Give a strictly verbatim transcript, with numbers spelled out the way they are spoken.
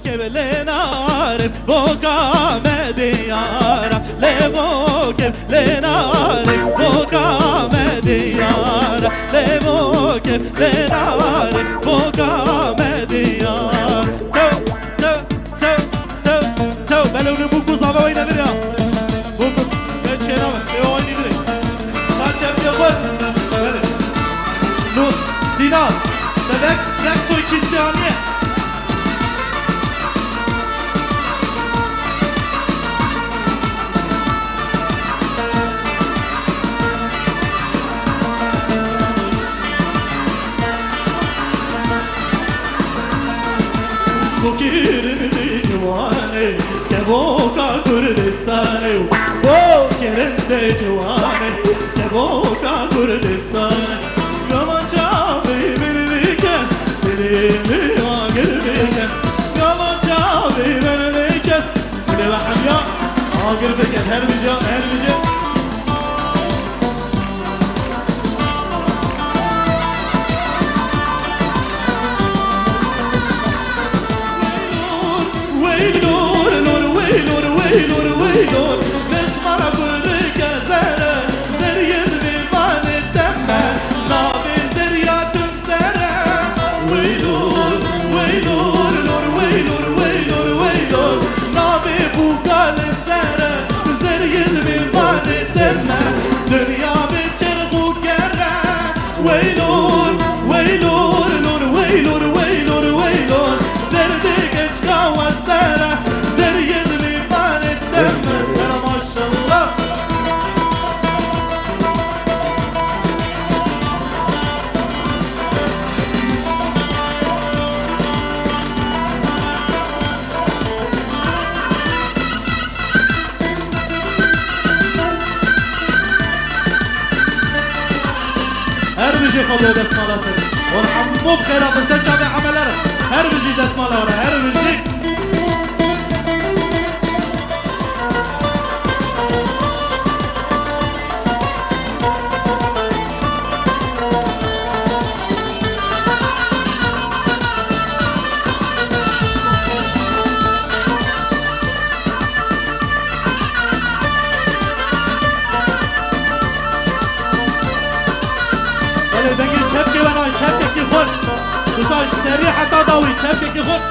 Kev lê narin boka me diyara, lê bo kev lê narin boka me diyara, lê bo kev lê narin boka me diyara. Tew, tew, tew, tew, tew, tew. Belê hûn ê bû ku zava weyne vir ya. Bû ku, me çêna me, ê o weyne vir. Ka çep ye xwe. Belê. Nû, Sinan, te vek, vek çoy kîstê aniye. Bokirin di ciwanê, kevoka Kurdistanê û bokirin di ciwanê, kevoka Kurdistanê. Gava çavê min bike, dilê min agir bike. Gava çavê min bike, dilê we hemiya agir bike. Her bije, her bije. Weylor, lor, weylor, weylor, weylor, weylor. Destmala kurike zere, zeriyê divê vanê teme. Navê zeriya tim zere. Weylor, weylor, lor, weylor, weylor, weylor. Navê bûka li sere, zeriyê divê vanê teme. Dinya bi çerx û kere. Weylor, weylor, lor, weylor, weylor, weylor. Derdê keçika we sere, deriyê dilê vanê teme. Hera maşallah. Her bijî xwedê destmala ser. Wan hemû bi xêr hatin ser çavê emeler. Her bijî destmala wan, her bijî. Belê dengê çepkê wena, çepkekî xurt. Wisa ji serî heta dawî çepkekî xurt.